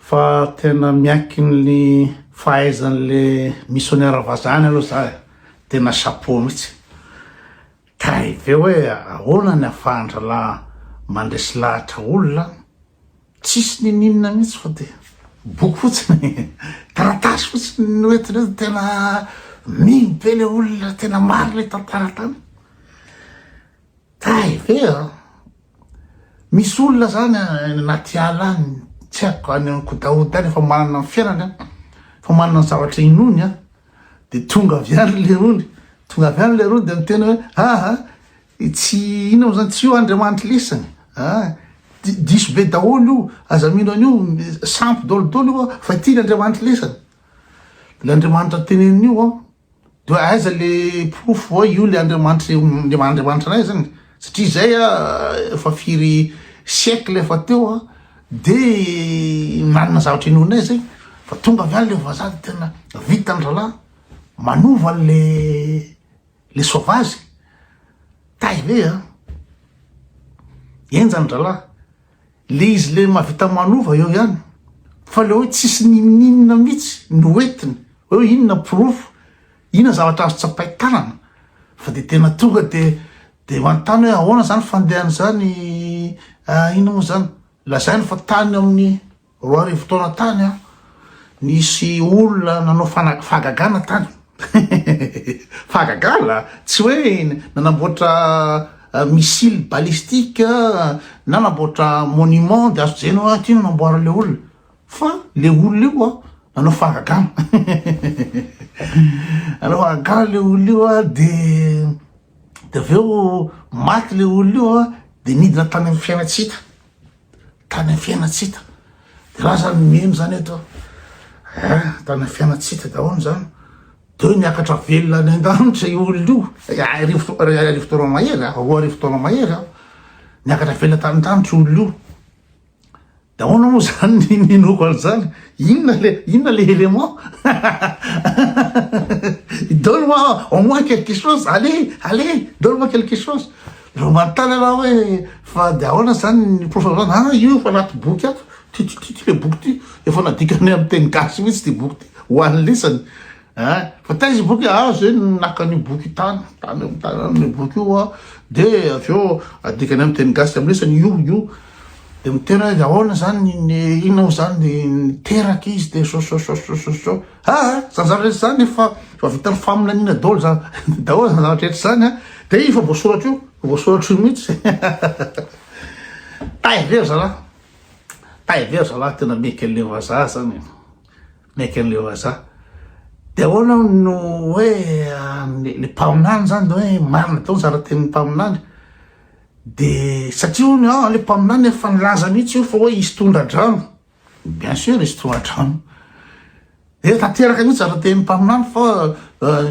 Fa tena miaiky ny fahaizan'le missionnaire vazaha any aloha za e, tena chapeau mihitsy. Tay ve hoe ahoana ny afahan-dralahy mandresy lahatra olona, tsisy ninininona mihitsy fa de boky fotsiny, taratasy fotsiny no entiny eo, tena mino be le olona, tena marina le tantara tany. Tay ve an! Misy olona zany any anaty ala any, tsy haiko, any Ankodahoda any efa manana ny fiainany an, efa manana ny zavatra inoany an, de tonga avy any lerony, tonga avy any lerony de miteny hoe aa tsy inona moa zany, tsy io Andriamanitra lesany a, diso be daholo io, aza mino an'io, sampy daholo daholo io an, fa ity ny Andriamanitra lesany, le Andriamanitra teneniny io an, De hoe aiza le porofo hoe io le Andriamanitra le Andriamanitra anay zany? Satria izay a efa firy siècle efa teo a de nanana zavatra inoanay zay fa tonga avy any le vazaha de tena vitany rahalahy manova an'le le sauvage tay ve a enjany rahalahy Le izy le mahavita manova eo ihany fa le hoe tsisy ninoninona mihitsy no entiny hoe inona porofo, inona zavatra azo tsapain-tanana fa de tena tonga de de manontany hoe ahoana zany fandehan'izany inona moa zany, lazainy fa tany amin'ny 2000 taona tany an, nisy olona nanao fana- fahagagana tany, fahagagana? Tsy hoe nanamboatra missile balistique na nanamboatra monument de azo jerena hoe ty no namboarin'le olona, fa le olona io an nanao fahagagana, nanao fahagagana le olona io an de de avy eo maty le olona io an de nidina tany amin'ny fiainana-tsy hita. Tany amin'ny fiainan-tsy hita. De raha zany mino zany eto eh, tany amin'ny fiainan-tsy hita daholo zany. De hoe niakatra velona any an-danitra io olona io, arivo arivo taona mahery, 2000 taona mahery an. Niakatra velona tany an-danitra io olona io. De ahoana moa zany ny ninoako an'izany? Inona le inona le élément? Donne-moi au moins quelque chose, allez, allez, donne-moi quelque chose. Raha manontany ianao hoe fa de ahoana zany ny porofo zany, ah io efa anaty boky ato, ty ty ty ty le boky ty, efa nadikany amin'ny teny gasy mihitsy ty boky ty, ho an'ny lisany, ah fa taiza io boky io, ah zay naka an'io boky io tany, tany amin'ny tany amin'io boky io aho, de avy eo adikany amin'ny teny gasy amin'ny lisany io io, de miteny hoe ahoana zany ny inona moa zany ny niteraka izy de zao zao zao zao zao zao, ah zany zavatra rehetra zany efa efa vitan'ny faminaniana daholo zany daholo zany zavatra rehetra zany an. De io efa voasoratra io, voasoratra io mihitsy. Tay ve ry zalahy? Tay ve ry zalahy tena mety an'le vazaha zany e. Mety an'le vazaha. De ahoana no hoe le mpaminany zany de hoe marina daholo zara tenin'ny mpaminany. De satria hono ah le mpaminany efa nilaza mihitsy io fa hoe hisy tondra-drano. Bien sûr izy tohatrano. Dia tanteraka mihitsy zavatra tenin'ny mpaminany fa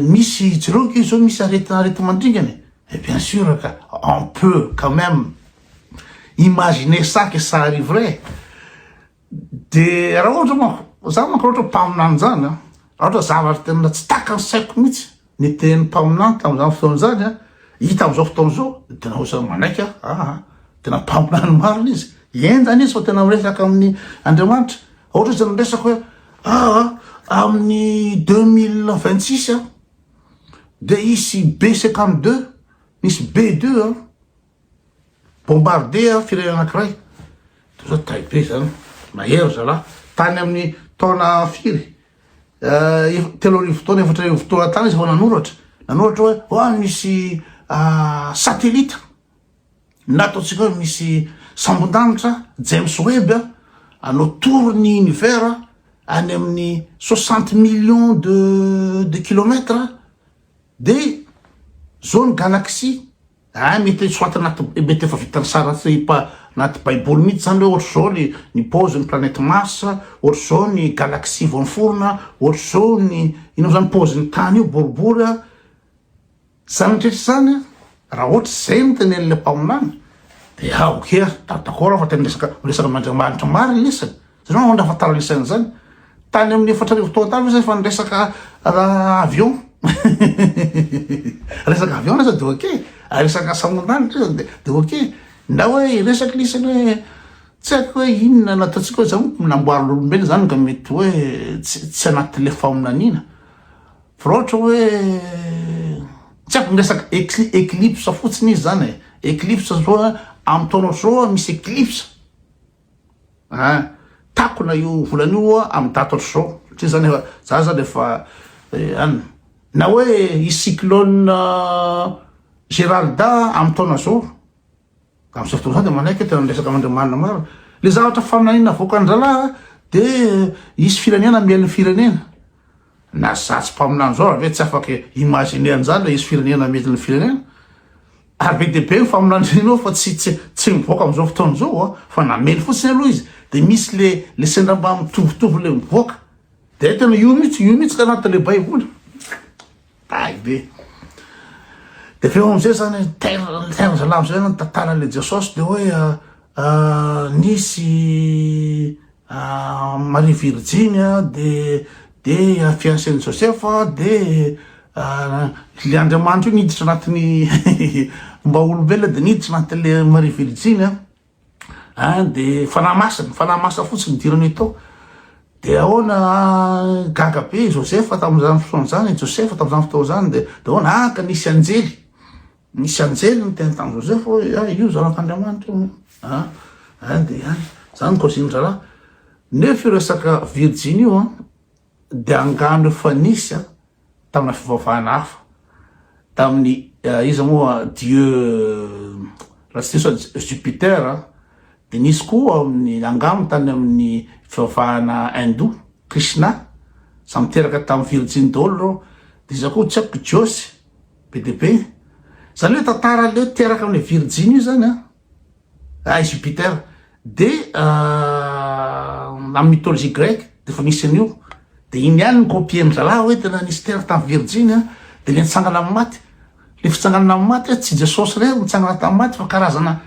misy jereo ange zao misy aretina areti-mandringana e. Et bien sûr ka on peut quand même imaginer ça que ça arriverait. Dia raha ohatra manko, za manko raha ohatra mpaminany zany an, raha ohatra zavatra tena tsy takan'ny saiko mihitsy ny tenin'ny mpaminany tamin'izany fotoana izany an, hita amin'izao fotoana izao, dia tena ohatran'ny manaiky aho, aa tena mpaminany marina izy. Henjana izy fa tena miresaka amin'ny Andriamanitra. Ohatra izy miresaka hoe aa amin'ny 2026 an, dia hisy B 52, misy B 2 an, bombarder firenena anankiray. Dia zao tay be zany, mahery zalahy. Tany amin'ny taona firy? 30 taona, 40 taona tany izy vao nanoratra. Nanoratra hoe oa misy satellite. Na ataontsika hoe misy sambon-danitra James Webb hanao tour ny univers any amin'ny 60 millions de de kilomètres de zao ny galaxie ah mety soit anaty mety efa vitan'ny sary pa anaty baiboly mihitsy zany hoe ohatr'izao ny ny paozin'ny planète Mars, ohatr'izao ny galaxie vao niforona, ohatr'izao ny inona zany paozin'ny tany io boribory a. Zany rehetra zany an, raha ohatra izay no tenenin'ilay mpaminany dia ah ok ah, d'accord aho fa tena miresaka miresaka amin'Andriamanitra marina isany, zareo ahoana ahafantarana isany izany? Tany amin'ny 4000 taona tany ve zay efa niresaka avion? Resaka avion aza dia ok, resaka sambon-danitra izy dia ok, na hoe hiresaka lisany hoe. Tsy haiko hoe inona no ataontsika hoe zao namboarin'olombelona zany nga mety hoe tsy tsy anatin'le faminaniana. Fa raha ohatra hoe tsy haiko miresaka ecli- eclipse fotsiny izy zany e. Eclipse zao a, amin'ny taona zao misy eclipse. An, takona io volana io amin'ny daty ohatr'izao. Satria zany efa za zany efa an, na hoe hisy cyclone Geralda amin'ny taona zao. Amin'izao fotoana izao dia manaiky hoe tena miresaka amin'Andriamanina marina. Le zavatra faminaniana avoakan-drahalahy dia hisy firenena miely ny firenena. Na za tsy mpaminany zao ary ve tsy afaka imaginer an'izany hoe hisy firenena miely ny firenena? Ary be dia be ny faminaniana ao fa tsy tsy tsy mivoaka amin'izao fotoana izao an, fa namely fotsiny aloha izy dia misy le le sendra mba mitovitovy le mivoaka. Dia tena io mihitsy, io mihitsy anatin'le baiboly. Tay be. De avy eo amizay zany terre terre zalahy amizay zany tantaran'le Jesosy de hoe nisy Marie Virjiny de de fiancé-n'i Josefa de le Andriamanitra io niditra anatin'ny mba olombelona de niditra anatin'le Marie Virjiny. An de fanahy masina, fanahy masina fotsiny nidirany tao. De ahoana gaga be i Joseph tamin'izany fotoana izany, i Joseph tamin'izany fotoana izany de de ahoana ah ka nisy anjely, nisy anjely niteny tamin'i Joseph hoe ah io zanak'Andriamanitra io. Ah, ah de ah zany kôzin-draharaha. Nefa io resaka virjiny io an de angano efa nisy an tamina fivavahana hafa, tamin'ny iza moa dieu raha tsy diso aho Jupiter an, de nisy koa amin'ny angano tany amin'ny fivavahana hindou Krishna, samy teraka tamin'ny virjiny daholo ireo, de iza koa tsy haiko Jiosy be dia be, zany hoe tantara le teraka amin'ny virjiny io zany an. Ah i Jupiter. De amin'ny mythologie grecque de efa nisy an'io. De iny ihany ny copier-ny zalahy hoe tena nisy teraka tamin'ny virjiny an, de le nitsangana amin'ny maty. Le fitsanganana amin'ny maty tsy Jesosy irery nitsangana tamin'ny maty fa karazana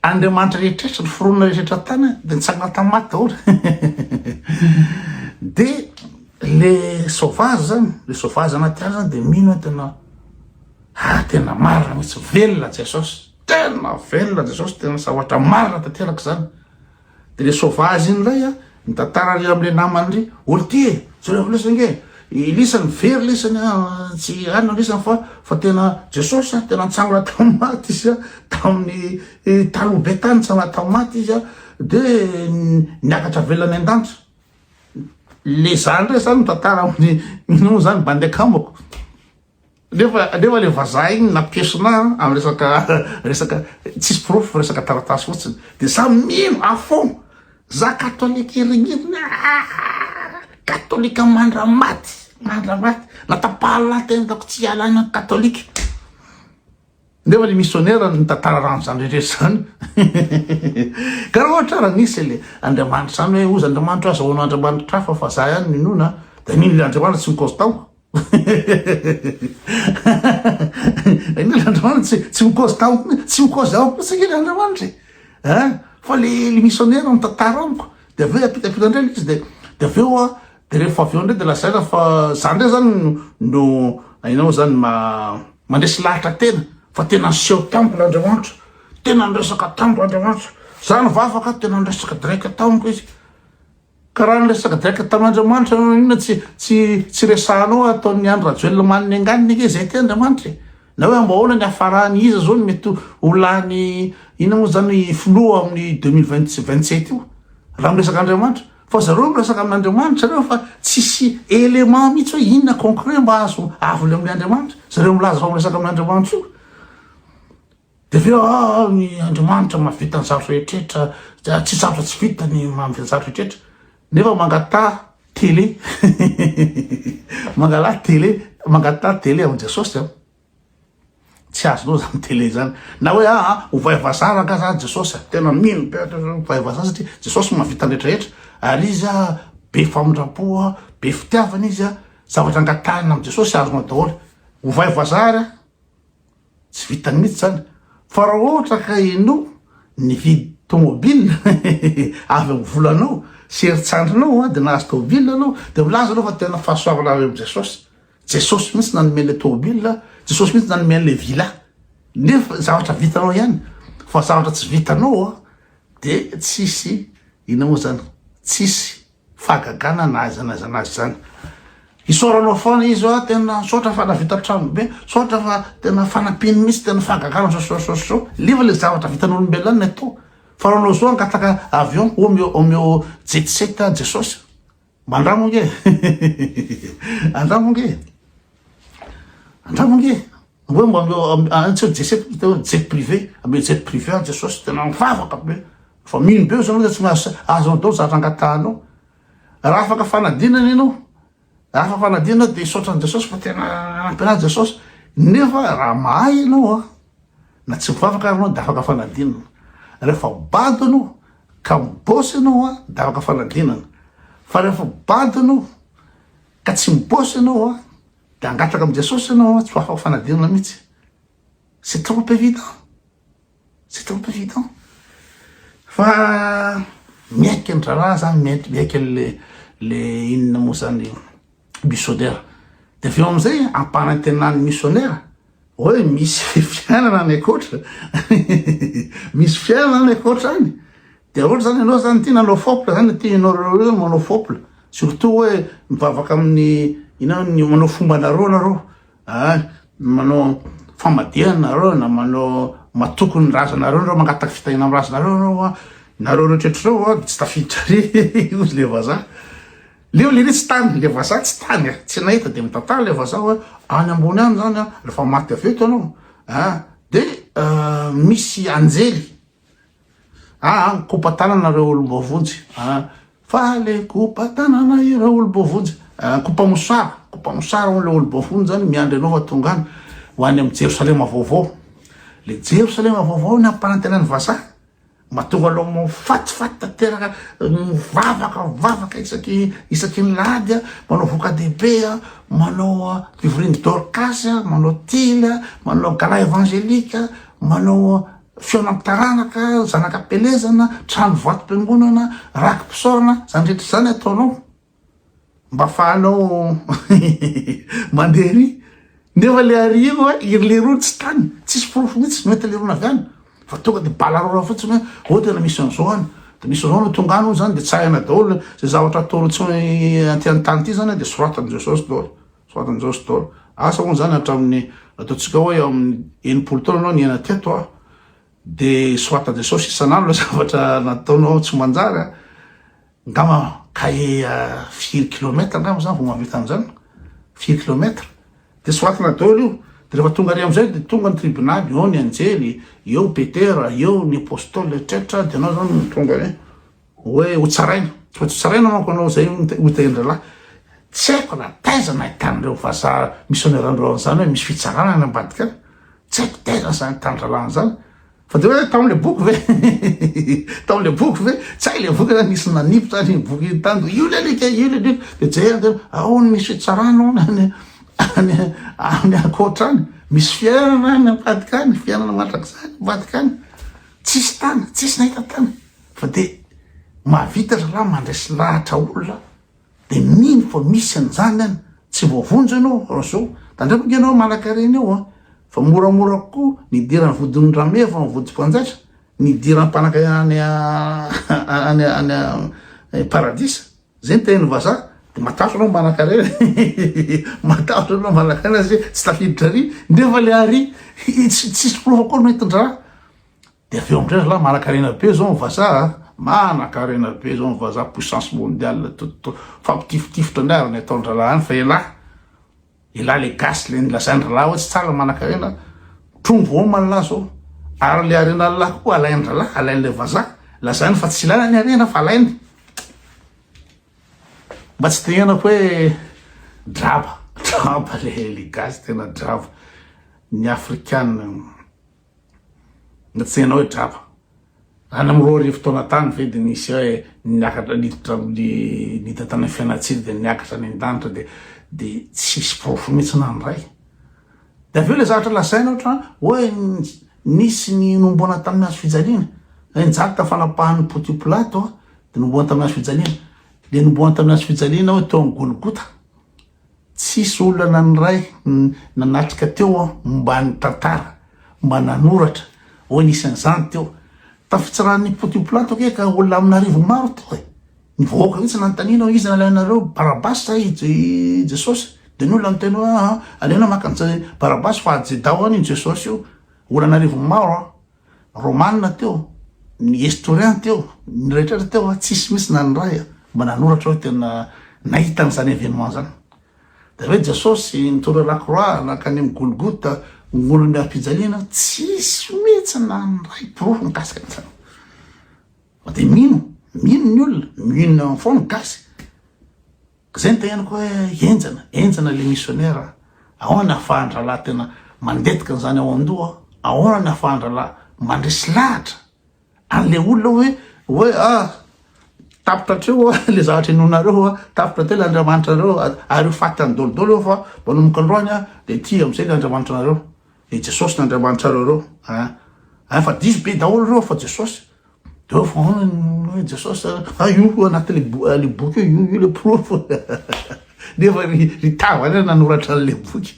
andriamanitra rehetrretra, ny foronina rehetrretra tany de nitsangana tamin'ny maty daholo. De le sauvage zany, le sauvage anaty ala zany de mino hoe tena ah tena marina mihitsy, velona Jesosy. Tena velona Jesosy, tena zavatra marina tanteraka izany. De le sauvage iny indray a, mitantara ry amle namany ry, olo ty e, jereo lesy ange, i lisany very lisany a, tsy anona lisany fa fa tena Jesosy a, tena nitsangana tamin'ny maty izy a, tamin'ny taloha be tany nitsangana tamin'ny maty izy a, de niakatra velona any an-danitra. Le za ndray zany mitantara amin'ny inoa zany bandy akamako. Nefa nefa le vazaha igny nampiesona ahy am resaka resaka tsisy porofo fa resaka taratasy fotsiny de za mino à fond za katolika iringiriny ah katolika mandramaty mandramaty na tapahana tendako tsy hialana katolika nefa le missionnaire nitantara rano zany rehetra zany ka raha ohatra raha nisy le andriamanitra zany hoe ozy andriamanitra azahoana andriamanitra hafa fa za ihany minoana de mino le andriamanitra tsy mikozy tamiko Indrindra Andriamanitra tsy tsy mikozy tamiko tsy mikozy amiko mihitsy ange le Andriamanitra e. Hein? Fa le le missionnaire mitantara amiko de avy eo ampitampita indray le izy de de avy eo a de rehefa avy eo indray de lazaina fa za ndray zany no no hainao zany ma mandresy lahatra tena fa tena niseho tamiko le Andriamanitra, tena niresaka tamiko Andriamanitra, za nivavaka tena niresaka direct tamiko izy. Ka raha niresaka direct tamin'Andriamanitra ianao naninona tsy tsy tsy resahanao ataon'i Andry Rajoelina maniny anganiny ange zay ty Andriamanitra e! Na hoe mba ahoana ny hafarany iza zao no mety ho lany inona moa zany filoha amin'ny 2027 io raha miresaka Andriamanitra fa zareo miresaka amin'Andriamanitra zareo fa tsisy élément mihitsy hoe inona concret mba azo avy amin'ny Andriamanitra zareo milaza fa miresaka amin'Andriamanitra io. Dia avy eo ah ny Andriamanitra mahavita ny zavatra rehetrretra, tsy zavatra tsy vita ny mahavita ny zavatra rehetrretra, nefa mangataha télé, mangalaha télé, mangataha télé amin'i Jesosy an, tsy azonao zany télé zany, na hoe ah ovay vazaha rangaha za Jesosy a, tena mino be aho ovay vazaha satria Jesosy mahavita ny rehetrarehetra, ary izy ah be famindram-po ah, be fitiavana izy ah, zavatra angatahina amin'i Jesosy azonao daholo, ovay vazaha ary ah. Tsy vitany mihitsy zany. Fa raha ohatra ka ianao nividy tomobile avy amin'ny volanao sy herin-tsandrinao dia nahazo tomobile ianao dia milaza ianao fa tena fahasoavana avy amin'i Jesosy. Jesosy mihitsy nanome an'ilay tomobile, Jesosy mihitsy nanome an'ilay villa. Nefa zavatra vitanao ihany. Fa zavatra tsy vitanao. de tsisy inona moa zany, tsisy fahagagana na aiza na aiza na aiza zany. Isaoranao foana izy hoa tena misaotra fa nahavita trano be, misaotra fa tena fanampiany mihitsy, tena fahagagana zao sy zao sy zao. Nefa le zavatra vitan'olombelona ny atao. Fa raha anao zao hangataka avion, omeo omeo jet set Jesosy. Mba andramo ange e! Andramo ange e! Andramo ange e! Hoe mba omeo, tsy hoe jet set, jet privé, omeo jet privé an Jesosy, tena mivavaka be. Fa mino be zao tsy mahazo azonao daholo zavatra angatahanao. Raha afaka fanadinana ianao, raha afaka fanadinana dia hisaotra an'i Jesosy fa tena nanampy anahy Jesosy. Nefa raha mahay ianao an, na tsy mivavaka ary ianao dia afaka fanadinana. Rehefa bado ianao ka miboss ianao an, dia afaka fanadinana. Fa rehefa bado ianao ka tsy miboss ianao an, dia hangataka amin'i Jesosy ianao an, tsy ho afaka fanadinana mihitsy. C'est trop évident. C'est trop évident. Fa miaiky ny raharaha zany, miaiky miaiky an'le le inona moa zany missionnaire. De avy eo amizay ampanantenan'ny missionnaire hoe misy fiainana any ankoatra, misy fiainana any ankoatra any. De ohatra zany ianao zany ty nanao fopla zany ty ianao reo zany manao fopla, surtout hoe mivavaka amin'ny inona ny manao fombanareo nareo. Ah, manao famadihana nareo na manao matoky ny razanareo nareo, mangataka fitahiana amin'ny razanareo nareo a, nareo rehetra rehetra reo a, tsy tafiditra ary hozy le vazaha. Leo le tsy tany, le vazaha tsy tany a, tsy nahita de mitantara le vazaha hoe any ambony any zany a, rehefa maty avy eto ianao a, de misy anjely Aa kopa-tanana ireo olom-boavonjy aa faly kopa-tanana ireo olom-boavonjy aa kopa-mosara kopa-mosara hono le olom-boavonjy zany miandry anao fa tonga any ho any amin'ny Jerosalema vaovao le Jerosalema vaovao ny ampanantenan'ny vazaha mahatonga anao mifatifaty tanteraka mivavaka mivavaka isaky isaky ny lahady a manao voka-dehibe a manao fivorian'ny Dorcas a manao tily a manao gala évangélique manao Fihaonam-taranaka, zanak'am-pielezana, trano vatom-piangonana, raki-pisaorana, izany rehetra izany ataonao mba afahanao mandeha ery. Nefa le ary io a, iry leroa tsy tany, tsisy porofo mihitsy no entin-leroa avy any, fa tonga de balarora fotsiny hoe oh tena misy an'izao any, de misy an'izao no tonga any hono zany de tsaraina daholo zay zavatra ataonao tsy aty an-tany ity zany de soratan'i Jesosy daholo. Soavin'i Jesosy daholo. Asa hono zany hatramin'ny ataontsika hoe eo amin'ny 60 taona anao niaina teto a, de soratan'i Jesosy isan'andro le zavatra nataonao tsy manjary a, ngamba cahier firy kilomètre angamba zany vao mahavita an'izany, firy kilomètre, de soratana daholo io, de rehefa tonga ary amizay de tonga ny tribonaly, eo ny anjely, eo Petera, eo ny apostoly etsetra, de anao zany no tonga any. Hoe ho tsaraina, tsy maintsy ho tsaraina manko anao zay ho tahin-drahalahy. Tsy haiko na taiza nahitan'ireo vazaha misionera-ndreo an'izany hoe misy fitsarana any ambadika any. Tsy haiko taiza zany ahitan-drahalahy an'izany. Fa dia hoe tao amin'ilay boky ve? Tao amin'ilay boky ve? Tsy hay ilay boky zany nisy nanipy zany iny boky iny tany. Io le alika, io le alika. Dia jerena dia ao misy fitsarana hono any any any ankoatra any. Misy fiainana any ambadika any, fiainana mandrakizay any ambadika any. Tsisy tany, tsisy nahita tany. Fa de mahavita zalahy mandresy lahatra olona de mino fa misy an'izany any, tsy voavonjy ianao raha zao, tandremo ange ianao manankarena eo an, fa moramora kokoa ny hidiran'ny vodin'ny rameva amin'ny vodim-panjaitra, ny hidiran'ny mpanankarena any any any paradisa, zay ny tenin'ny vazaha, de matahotra anao manankarena, matahotra anao manankarena satria tsy tafiditra ary, nefa le ary tsy tsisy porofo akory no entin-draharaha. Dia avy eo amindray zalahy manakarena be zao ny vazaha a! Manakarena be zao ny vazaha puissance mondiale tout fampitifitifitra ny ary ny ataon-drahalahy any fa elah elah le gasy le nilazain-drahalahy hoe tsy tsara ny manakarena trombo homana lah zao ary le harenan'lah koa alain-drahalahy alain'le vazaha lazainy fa tsy ilaina ny harena fa alainy mba tsy tenenako hoe draba draba le le gasy tena draba ny afrikana Na tsy hainao hoe draba. Any amin'ny 2000 taona tany ve dia nisy hoe niakatra niditra amin'ny niditra tany amin'ny fiainantsika dia niakatra any an-danitra dia dia tsisy porofo mihitsy na ny iray. Dia avy eo ilay zavatra lazaina ohatra hoe nisy ny nomboana tamin'ny hazo fijaliana. Hoe nijaly tamin'ny fanapahan'ny Pontio Pilato dia nomboana tamin'ny hazo fijaliana. Ilay nomboana tamin'ny hazo fijaliana hoe teo amin'ny Golgota. Tsisy olona na ny iray nanatrika teo aho mba nitantara, mba nanoratra hoe nisy an'izany teo. Tamin'ny fitsaran'i Pontio Pilato ange ka olona amin'arivony maro teo e. Ny vahoaka mihitsy nanontaniana hoe iza nalainareo, Barabasy sa i Jesosy? Dia ny olona niteny hoe aa, aleonao maka an'i Barabasy fa ajedao any io Jesosy io. Olona an'arivony maro an. Romana teo, ny historien teo, ny rehetra rehetra teo, tsisy mihitsy na ny iray mba nanoratra hoe tena nahita an'izany événement izany. Dia hoe Jesosy nitondra la croix nankany amin'ny Golgota, olon'ny hazo-pijaliana, tsisy mihitsy na ny iray porofo mikasika an'izany. Fa dia mino, mino ny olona, mino foana ny gasy. Zay no teneniko hoe henjana, henjana le missionnaire a! Ahoana ny ahafahan-drahalahy tena mandetika an'izany ao an-doha? Ahoana ny ahafahan-drahalahy mandresy lahatra an'le olona hoe hoe ah tapitra hatreo ah le zavatra inoanareo ah, tapitra hatreo le Andriamanitrareo, ary ho faty any daholo daholo eo fa manomboka androany ah de ity am'zay le Andriamanitrareo, i Jesosy ny Andriamanitrareo reo ah, ah fa diso be daholo reo fa Jesosy. Eo foana ny hoe Jesosy ah io anaty le le boky io io io le porofo nefa ry ry tava ndray nanoratra an'le boky.